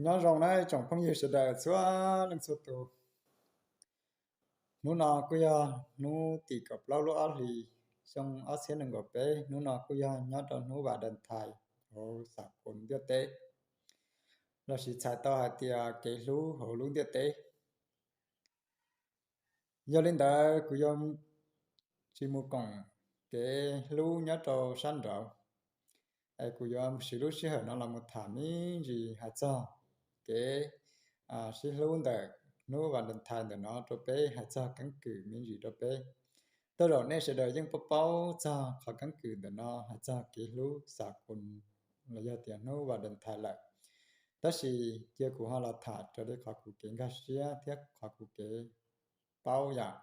Nyob zoo nawb tsoom phooj ywg sawv daws txhua leej txhua tus. Hnub no kuj yog hnub tim kaum plaub lub ob hlis xyoo ob txhiab nees nkaum peb, hnub no kuj yog nyob rau hnub Valentine hauv xam koos ntiaj teb, los sis txhais tau hais tias kev hlub hauv lub ntiaj teb. Yog li ntawd kuv yuav tsis mus koom kev hlub nyob rau sab nraud, es kuv yuav siv lub sij hawm no los mus tham me ntsis hais txog kev sib hlub ntawm hnub Valentine ntawm no rau peb, hais txog keeb kwm me ntsis rau peb. Tej zaum nej sawv daws yeej paub paub txog qhov keeb kwm ntawm no hais txog kev hlub xam koos los yog tias hnub Valentine lawm, tab sis cia kuv ho los tham raws li qhov kuv kev nkag siab thiab qhov kuv kev paub yom.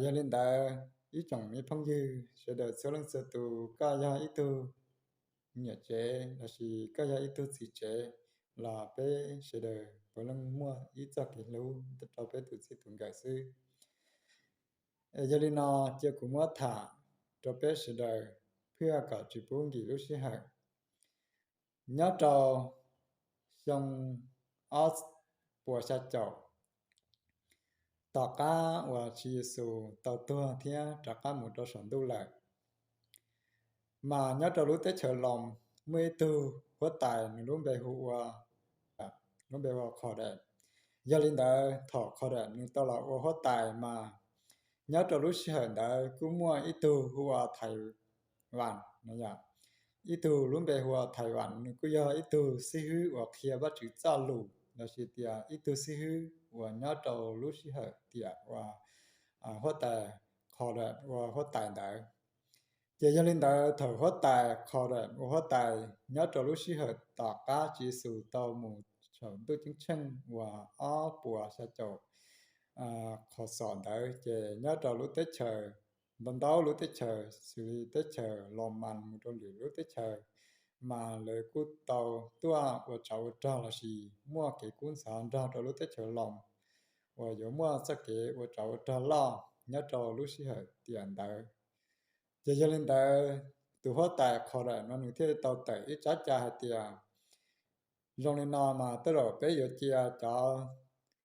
Yog li ntawd, ib tsoom me phooj ywg sawv daws txhua leej txhua tus, koj yog ib tug niam tsev los sis koj yog ib tug txiv tsev, los peb sawv daws puav leej muaj ib txoj kev hlub rau peb tus txij tus nkawm xwb. Yog li no, cia kuv muab tham rau peb sawv daws, phwj kom tsis pub nkim lub sij hawm. Nyob rau xyoo ob puas xya caum, tom qab uas Tswv Yexus tau tuag thiab rov qab mus rau saum ntuj lawm, mas nyob rau lub teb chaws Loos muaj ib tug huab tais, nws lub npe hu ua, lub npe hu ua Qhos Dam. Yog li ntawd, thaum Qhos Dam nws tau los ua huab tais mas, nyob rau lub sij hawm ntawd kuj muaj ib tug hu ua Thais Vam no yom. Ib tug lub npe hu ua Thais Vam, nws kuj yog ib tug xib hwb uas qhia Vajtswv txoj lus los sis tias ib tug xib hwb uas nyob rau lub sij hawm tiam uas huab tais Qhos Dam ua huab tais ntawd. Ces yog li ntawd, thaum huab tais Qhos Dam ua huab tais, nyob rau lub sij hawm tom qab Tswv Yexus tau mus saum ntuj ceeb tsheej uas ob puas xya caum qhov xom ntawd, ces nyob rau lub teb chaws, ntau ntau lub teb chaws xws li teb chaws Loos mas mus rau lwm lub teb chaws, mas lawv kuj tau tuaj ua tsov ua rog los sis muaj kev kub ntxhov nrog rau lub teb chaws Loos uas yuav muaj txoj kev ua tsov ua rog loj nyob rau lub sij hawm tiam ntawd. Ces yog li ntawd, tus huab tais Qhos Dam no nws thiaj li tau tawm ib tsab cai hais tias, zoo li no mas tej zaum peb yuav cia cov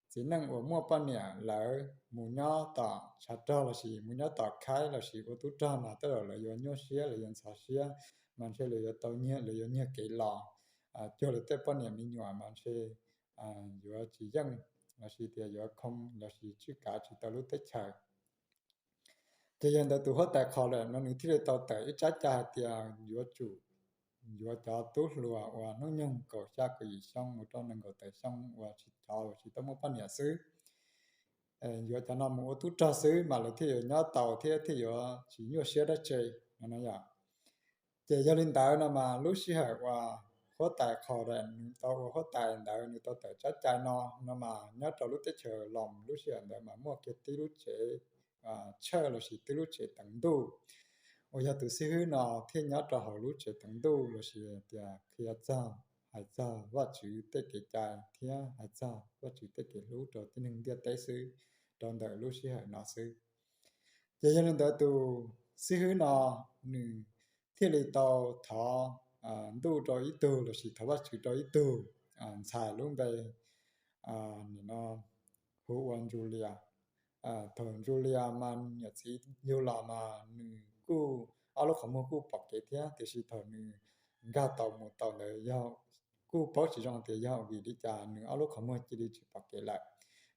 txiv neej uas muaj poj niam lawv mus nyob tom tshav rog los sis mus nyob tom khaib los sis ua tub rog mas tej zaum lawv yuav nyuaj siab, lawv yuav ntxhov siab, mas ntshe lawv yuav tau nyiag, lawv yuav nyiag kev los cuag lawv tej poj niam me nyuam mas ntshe yuav tsis yeej los sis tias yuav khoo los sis tswj kav tsis tau lub teb chaws. Ces yog ntawd tus huab tais Qhos Dam no nws thiaj li tau tawm ib tsab cai hais tias yuav tsum yuav cov tub hluas uas hnub nyoog kaum xya kaum yim xyoo mus rau nees nkaum tawm xyoo uas tsis, cov uas tsis tau muaj poj niam xwb, yuav cov no mus ua tub rog xwb mas lawv thiaj yuav nyob tau thiab thiaj yuav tsis nyuaj siab dab tsi no no yom. Ces yog li ntawd no mas lub sij hawm uas huab tais Qhos Dam nws tau ua huab tais ntawd nws tau tawm tsab cai no, no mas nyob rau lub teb chaws Loos lub sij hawm ntawd mas muaj kiag tib lub tsev tshawj los sis tib lub tsev teev ntuj, uas yog tus xib hwb no thiaj nyob rau hauv lub tsev teev ntuj los sis tias qhia txog, hais txog Vajtswv tej kev cai thiab hais txog Vajtswv tej kev hlub rau tib neeg ntiaj teb xwb, rau ntawm lub sij hawm no xwb. Ces yog li ntawd tus xib hwb no nws thiaj li tau thov ntuj rau ib tug los sis thov Vajtswv rau ib tug ntxhais lub npe hu ua Julia. Thaum Julia mas niam txiv yug los mas nws kuj ob lub qhov muag kuj pom kev thiab, tiam sis thaum nws nkag tau mus tau ntawd yog kuj paub tsis zoo tias yog vim li cas nws ob lub qhov muag cia li tsis pom kev lawm.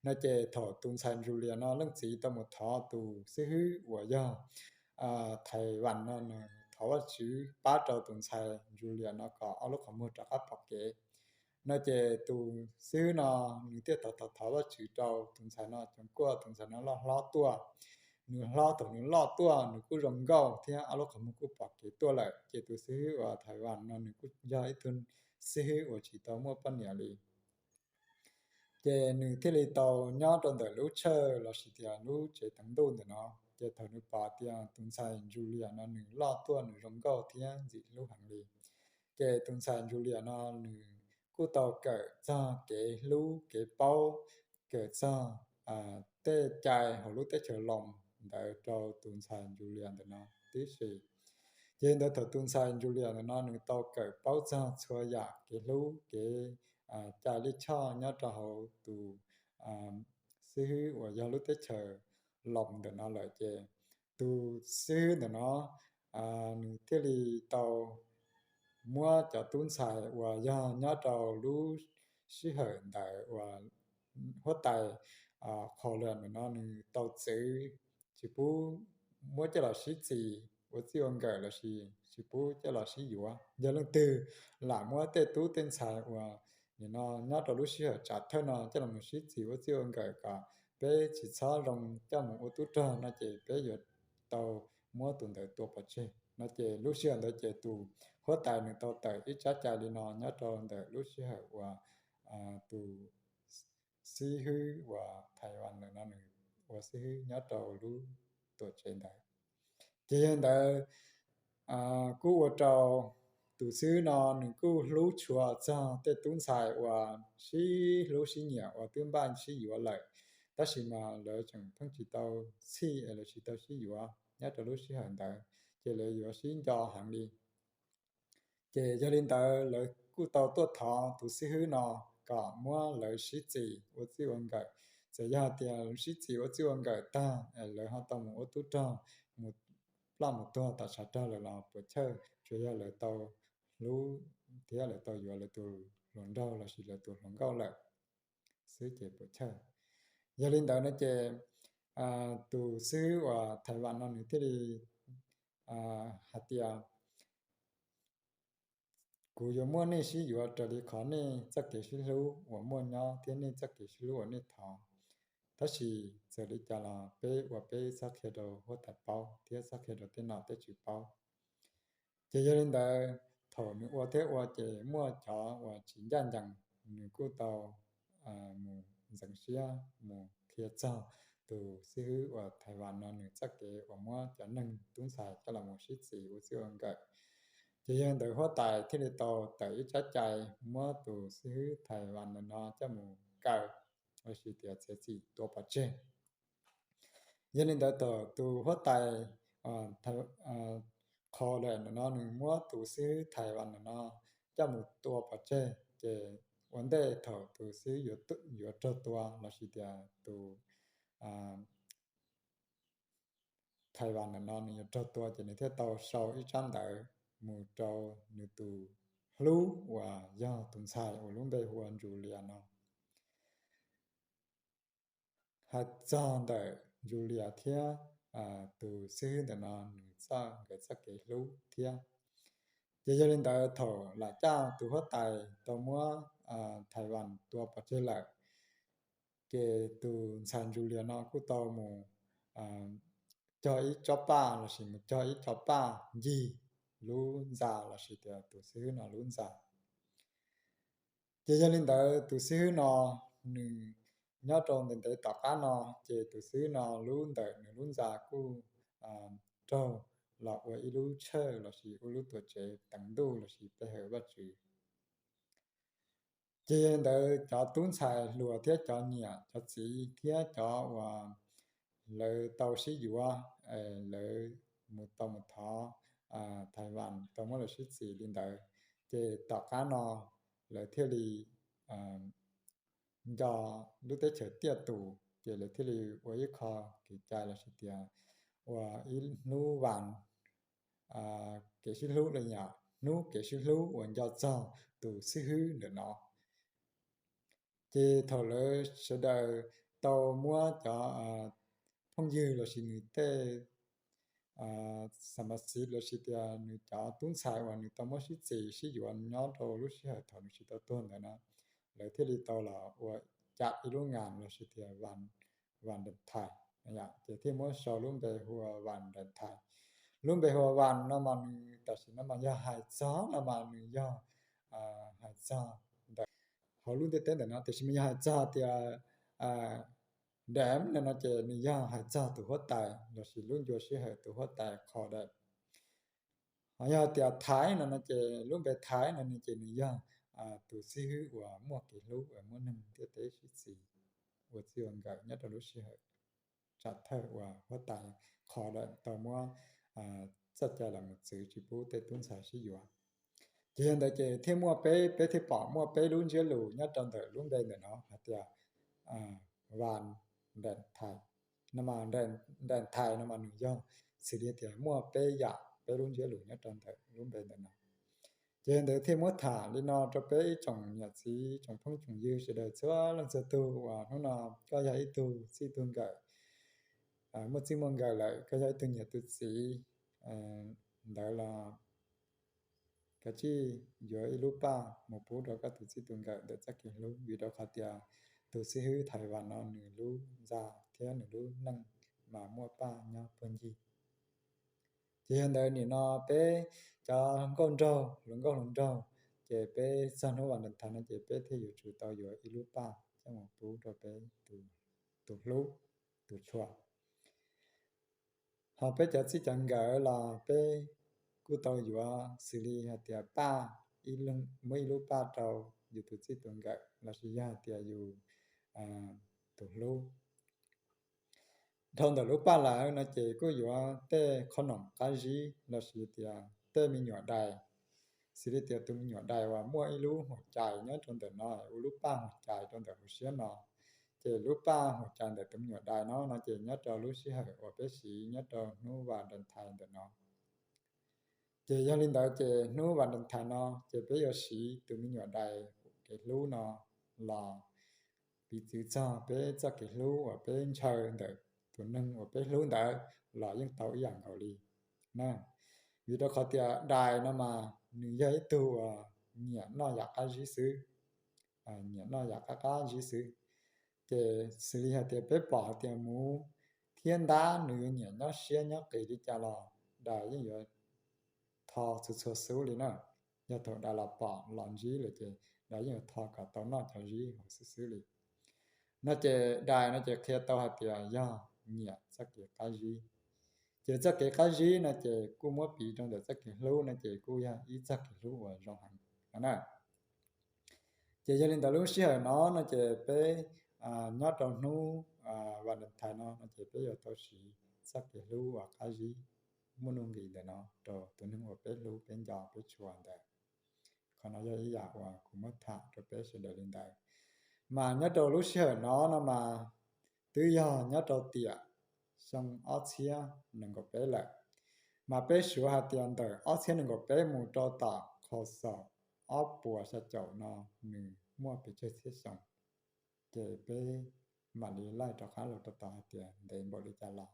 No ces thaum tus ntxhais Julia no leej txiv tau mus thov tus xib hwb uas yog Thais Vam no nws thov Vajtswv pab rau tus ntxhais Julia no kom ob lub qhov muag rov qab pom kev. No ces tus xib hwb no nws thiaj tau thov Vajtswv rau tus ntxhais no, coos kuaj tus ntxhais no loj hlob tuaj. Nws hlob, thaum nws loj tuaj nws kuj zoo nkauj thiab ob lub qhov muag kuj pom kev tuaj lawm, ces tus xib hwb uas Thais Vam no nws kuj yog ib tug xib hwb uas tsis tau muaj poj niam li. Ces nws thiaj li tau nyob rau ntawm lub tshawj los sis tias lub tsev teev ntuj ntawm no. Ces thaum nws pom tias tus ntxhais Julia no nws loj tuaj nws zoo nkauj thiab ntxim hlub heev li, ces tus ntxhais Julia no nws kuj tau kawm txog kev hlub kev paub, kawm txog tej cai hauv lub teb chaws Loos ntawd rau tus ntxhais Julia ntawm no tib si. Ces ntawd thaum tus ntxhais Julia ntawm no nws tau kawm paub txog txhua yam kev hlub kev cai lij choj nyob rau hauv tus xib hwb uas yog lub teb chaws Loos ntawm no lawm ces tus xib hwb ntawm no nws thiaj li tau muab cov tub ntxhais uas yog nyob rau lub sij hawm ntawd uas huab tais Qhos Lawm ntawm no nws tau txwv tsis pub muab coj los sib txis ua txij ua nkawm lossis tsis pub coj los sib yuav. Yog leej twg lam muab tej tub tej ntxhais uas nim no nyob rau lub sij hawm tsam thawj no coj los sib txis ua txij ua nkawm kom peb tsis txhob zoo coj mus ua tub rog no ces peb yuav tau muab tus ntawd tua pov tseg no ces lub sij hawm ntawd ces tus huab tais nws tau tawm ib tsab cai li no nyob rau ntawm lub sij hawm uas tus xib hwb uas Thais Vas ntawm no nws ua xib hwb nyob rau lub tuam tsev ntawd. Ces yog li ntawd kuj ua rau tus xib hwb no nws kuj hlub tshua txog tej tub ntxhais uas sib hlub sib nyiam uas twb npaj sib yuav lawm, tab sis mas lawv tseem pheej tsis tau txhij es lawv tsis tau sib yuav nyob rau lub sij hawm ntawd, ces lawv yuav sib nco heev li. Ces yog li ntawd lawv kuj tau tuaj thov tus xib hwb no kom muab lawv sib txis ua txij ua nkawm. Txawm yog tias sib txis ua txij ua nkawm tag lawv ho tau mus ua tub rog, mus ploj mus tuag tom tshav rog lawm los puas chawj, tsuas yog lawv tau hlub thiab lawv tau yuav lawv tus hluas nraug lossis lawv tus hluas nkauj lawm xwb ces puas chawj. Yog li ntawd no ces tus xib hwb uas Thais Vas no nws thiaj li hais tias kuv yuav muab nej sib yuav raws li qhov nej txoj kev sib hlub uas muaj nyob thiab nej txoj kev sib hlub uas nej thov. Tab sis txawm li cas los peb ua peb txhob qhia rau huab tais paub thiab txhob qhia rau tej nom tej tswv paub. Ces yog li ntawd thaum nws ua thiab ua ces muaj cov uas tsis ncaj ncees, nws kuj tau mus ntxeev siab mus qhia txog tus xib hwb uas Thais Vas no nws txoj kev uas muab cov neeg tub ntxhais coj los mus sib txis ua txij ua nkawm. Ces yog li ntawd huab tais thiaj li tau tawm ib tsab cai muab tus xib hwb Thais Vas ntawm no coj mus kaw lossis tias txiav txim tua pov tseg. Yog li ntawd thaum tus huab tais Qhos Lawm ntawm no nws muab tus xib hwb Thais Vas ntawm no coj mus tua pov tseg ces ua ntej thaum tus xib hwb yuav raug tua lossis tias tus Thais Vas ntawm no nws yuav raug tua ces nws thiaj tau sau ib tsab ntawv mus rau nws tus hlub uas yog tus ntxhais uas lub npe hu ua Ntsuj Lias no, hais txog ntawm Ntsuj Lias thiab tus xib hwb ntawm no nws txoj, nkawd txoj kev hlub thiab. Ces yog li ntawd thaum lam caj tus huab tais tau muab Thais Vas tua pov tseg lawm, ces tus ntxhais Ntsuj Lias no kuj tau mus cog ib tsob paj lossis mus cog ib co paj ncig lub ntxa lossis tias tus xib hwb no lub ntxa. Ces yog li ntawd tus xib hwb no nws nyob rau ntev ntev tom qab no, ces tus xib hwb no lub ntawm nws lub ntxa kuj raug los ua ib lub tshawj lossis ua lub tuam tsev teev ntuj lossis pe hawm Vajtswv. Ces yog li ntawd cov tub ntxhais hluas thiab cov niam cov txiv thiab cov uas lawv tau sib yuav, lawv mus tau mus thov Thais Vas tau muab lawv sib txis li ntawd, ces tom qab no lawv thiaj li nco lub teb chaws tiaj tus, ces lawv thiaj li ua ib qho kev cai lossis tias ua ib hnub Vas, kev sib hlub li yom, hnub kev sib hlub uas nco txog tus xib hwb ntawm no. Ces thaum lawv sawv daws tau muab cov phooj ywg lossis nws tej xa ma xiv lossis tias nws cov tub ntxhais uas nws tau muab sib txis sib yuav nyob rau lub sij hawm thaum nws tsis tau tuag ntawd na, lawv thiaj li tau los ua cam ib lub nas lossis tias Vas Dees Thais, ces thiaj muab sau lub npe hu ua Vas Dees Thais. Lub npe hu ua Vas no mas nws tam sim no mas yog hais txog no mas nws yog hais txog ntawm hauv lub ntiaj teb ntawm no, tiam sis mas yog hais txog tias Dees no no ces nws yog hais txog tus huab tais lossis lub ncua sij hawm tus huab tais Qhos Dees. Ho yog tias Thaiv no no ces lub npe Thaiv no no ces nws yog tus xib hwb uas muaj kev hlub uas muab neeg ntiaj teb sib txis ua txij ua nkawm nyob rau lub sij hawm tsam thawj uas huab tais Qhos Dees tau muab txoj cai los mus txwv tsis pub tej tub ntxhais sib yuav. Ces yog ntawd ces thiaj muaj peb, peb thiaj pom muaj peb lub ntsiab lus nyob rau ntawm lub npe ntawm no hais tias Valentine no mas, Valentine no mas nws yog xws li tias muaj peb yam peb lub ntsiab lus nyob rau ntawm lub npe ntawm no. Ces yog ntawd thiaj muab tham li no rau peb ib tsoom niam txiv tsoom phooj tsoom ywg sawv daws txhua leej txhua tug uas hnub no koj yog ib tug txij tug nkawm muaj txij muaj nkawm lawm, koj yog ib tug niam tus txiv ntawd los kav tsij yuav ib lub paj mus pub rau koj tus txij tus nkawm ntawm txoj kev hlub, vim rau qhov tias tus xib hwb Thaiv Vam no nws lub ntxa thiab nws lub neej mas muaj paj nyob puag ncig. Ces yog ntawd nim no peb cov nkauj nraug, hluas nkauj hluas nraug, ces peb txog hnub Valentine no ces peb thiaj yuav tsum tau yuav ib lub paj coj mus pub rau peb tus hlub, tus tshua. Ho peb cov txij cov nkawm los peb kuj tau yuav xws li hais tias paj, muab ib lub paj rau yus tus txij tus nkawm lossis yog hais tias yus tus hlub. Dhau ntawm lub paj lawm no ces kuj yuav tej qhob noom qab zib lossis tias tej me nyuam dais, xws li tias tus me nyuam dais uas muaj ib lub huam cai nyob rau ntawm no, ua lub paj huam cai rau ntawm hauv siab no. Ces lub paj huam cai ntawm tus me nyuam dais no no ces nyob rau lub sij hawm uas peb siv nyob rau hnub Valentine ntawm no. Ces yog li ntawd ces hnub Valentine no ces peb yuav siv tus me nyuam dais kev hlub no los piv txwv txog peb txoj kev hlub uas peb ntshaw ntawm tus neeg uas peb hlub ntawd los yeej tau ib yam nkaus li na. Vim rau qhov tias dais no mas nws yog ib tug uas nyiam noj yam qab zib xwb, nyiam noj yam qab qab zib xwb. Ces xws li hais tias peb pom hais tias muv thiab ntab nws yuav nyiam nyob siab nyob qis li cas los dais yeej yuav tho txhua txhua xub li na. Yog thaum dais los pom los ntsib lawm ces dais yeej yuav tho kom tau noj cov zib hauv xwb xwb li. No ces dais no ces qhia tau hais tias yog nyiam txoj kev qab zib. Ces txoj kev qab zib no ces kuj muab piv rau ntawm txoj kev hlub no ces kuj yog ib txoj kev hlub uas zoo heev no na. Ces yog li ntawd lub sij hawm no no ces peb nyob rau hnub Valentine no no ces peb yuav tau siv txoj kev hlub uas qab zib muaj nuj nqis ntawm no rau tus neeg uas peb hlub peb nco peb tshua ntawd. Qhov no yog ib yam uas kuv muab tham rau peb sawv daws li ntawd. Mas nyob rau lub sij hawm no no mas twb yog nyob rau tiam xyoo ob txhiab nees nkaum peb lawm. Mas peb suav hais tias ntawm ob txhiab nees nkaum peb mus rau tom qhov xaus ob puas xya caum no nws muaj pes tsawg txhiab xyoo. Ces peb mam li laij rov qab los rau tod hais tias ntev npaum li cas los.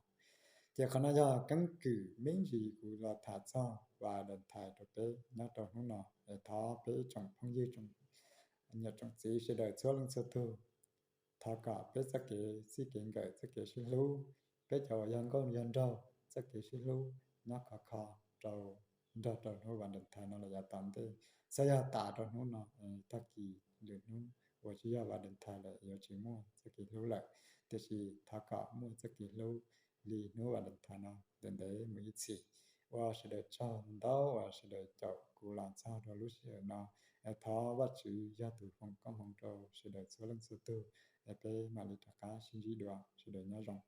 Ces qhov no yog keeb kwm me ntsis kuv los tham txog Valentine rau peb nyob rau hnub no es thov peb ib tsoom phooj ywg, niam tsoom txiv sawv daws txhua leej txhua tug, thov kom peb txoj kev txij kev nkawm txoj kev sib hlub, peb cov uas yog nkauj yog nraug txoj kev sib hlub nyob khov kho rau, nrog rau hnub Valentine no los yav tom ntej. Txhob yog tas rau hnub no, tag kis lwm hnub uas tsis yog Valentine lawm yuav tsis muaj txoj kev hlub lawm. Tiam sis thov kom muaj txoj kev hlub li hnub Valentine no ntev ntev mus ib txhis. Ua sawv daws tsaug ntau uas sawv daws caum kuv los txog rau lub sij hawm no. Es thov Vajtswv yog tus foom koob hmoov rau sawv daws txhua leej txhua tug, es peb mam li rov qab sib ntsib dua, sawv daws nyob zoo.